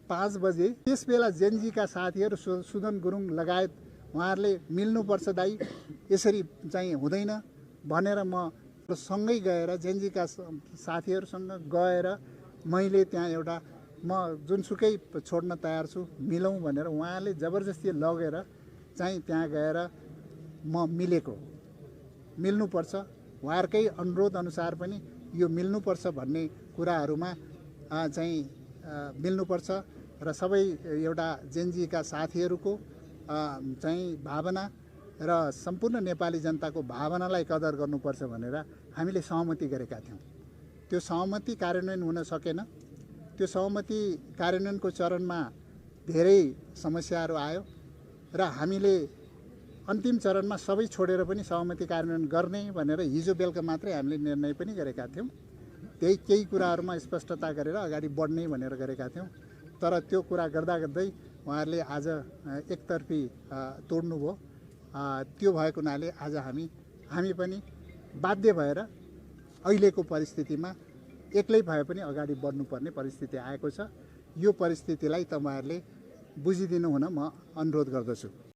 5 बजे त्यसबेला जेनजीका साथीहरू सुदन गुरुङ लगायत उहाँहरूले मिल्नुपर्छ दाइ, यसरी चाहिँ हुँदैन भनेर म सँगै गएर जेनजीका साथीहरूसँग गएर मैले त्यहाँ एउटा म जुनसुकै छोड्न तयार छु, मिलौँ भनेर उहाँले जबरजस्ती लगेर चाहिँ त्यहाँ गएर म मिल्नुपर्छ, उहाँहरूकै अनुरोध अनुसार पनि यो मिल्नुपर्छ भन्ने कुराहरूमा चाहिँ मिल्नुपर्छ र सबै एउटा जेनजीका साथीहरूको चाहिँ भावना र सम्पूर्ण नेपाली जनताको भावनालाई कदर गर्नुपर्छ भनेर हामीले सहमति गरेका थियौँ। त्यो सहमति कार्यान्वयन हुन सकेन। त्यो सहमति कार्यान्वयनको चरणमा धेरै समस्याहरू आयो र हामीले अन्तिम चरणमा सबै छोडेर पनि सहमति कार्यान्वयन गर्ने भनेर हिजो बेलुका मात्रै हामीले निर्णय पनि गरेका थियौँ। त्यही केही कुराहरूमा स्पष्टता गरेर अगाडि बढ्ने भनेर गरेका थियौँ। तर त्यो कुरा गर्दा गर्दै उहाँहरूले आज एकतर्फी तोड्नुभयो। त्यो भएको हुनाले आज हामी पनि बाध्य भएर अहिलेको परिस्थितिमा एक्लै भए पनि अगाडि बढ्नुपर्ने परिस्थिति आएको छ। यो परिस्थितिलाई तपाईँहरूले बुझिदिनु हुन म अनुरोध गर्दछु।